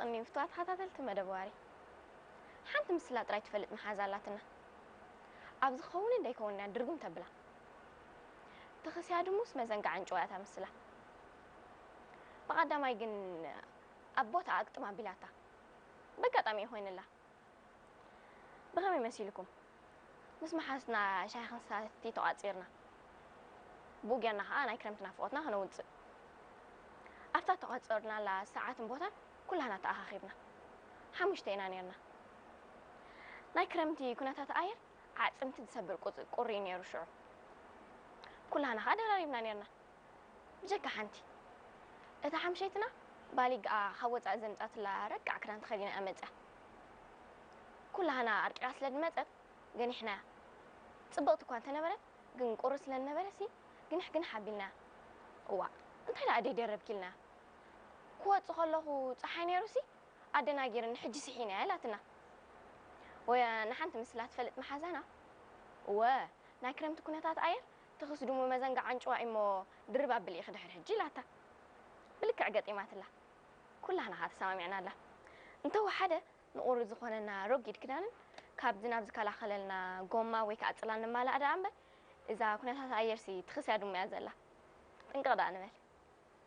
ይስጥልኒ ፍትዋት ተኸታተልቲ መደብ ዋሪ። ሓንቲ ምስላ ጥራይ ትፈልጥ መሓዛ ኣላትና። ኣብ ዝኸውን እንደይከውን እያ ድርጉም ተብላ። ተኸስያ ድሙስ መዘንጋዕ ኣንጭዋ እያ እታ ምስላ። ብቐዳማይ ግን ኣብ ቦታ ኣግጥም ኣቢላታ። በጋጣሚ እዩ ኮይንላ። ብኸመይ መሲልኩም? ምስ መሓዝትና ሻሂ ክንሰቲ ተቋጺርና። ብኡ ጌርና ኸኣ ናይ ክረምቲ ናፍቖትና ከነውጽእ። ኣብታ ተቋጸርናላ ሰዓትን ቦታን ኩላህና ተኣኻኺብና። ሓሙሽተ ኢና ኔርና። ናይ ክረምቲ ኩነታት ኣየር ዓጽምቲ ዝሰብር ቁጽ-፣ ቁሪ እዩ ኔሩ ሽዑ። ኩላህና ኸኣ ደራሪብና ኔርና። ብጀካ ሓንቲ። እታ ሓምሸይትና ባሊግኣ ካብ ወጻኢ ዘምጻትላ ረቃዕ ክዳን ተኸዲና እያ መጽያ። ኩላህና ኣርቂቓ ስለ ዝመጸት ገኒሕናያ። ጽብቕቲ እኳ እንተነበረት ግን ቁሪ ስለ ዝነበረሲ ግንሕ ግንሕ ኣቢልናያ። እዋእ እንታይ ደኣ ደይደረብኪ ኢልናያ። ክወጽእ ከለኹ ጸሓይ ነይሩሲ ኣደናጊርኒ ሕጂ ስሒናያ ኢላትና። ወይ ንሓንቲ ምስላ ትፈልጥ መሓዛና እወ ናይ ክረምቲ ኩነታት ኣየር ትኽስ ድሙ መዘንጋዕ ኣንጭዋ እሞ ድርብ ኣብሊ ኢኺ ድሕሪ ሕጂ ኢላታ። ብልክዕ ገጢማትላ። ኩላህና ኸኣ ተሰማሚዕናላ። እንተወሓደ ንቑሪ ዝኾነና ረጒድ ክዳንን ካብ ዝናብ ዝከላኸለልና ጎማ ወይ ከኣ ጽላል ንማላእ ደኣ እምበር እዛ ኩነታት ኣየርሲ ትኽስያ ድሙ እያ ዘላ። ጥንቅቕ ደኣ ንበል።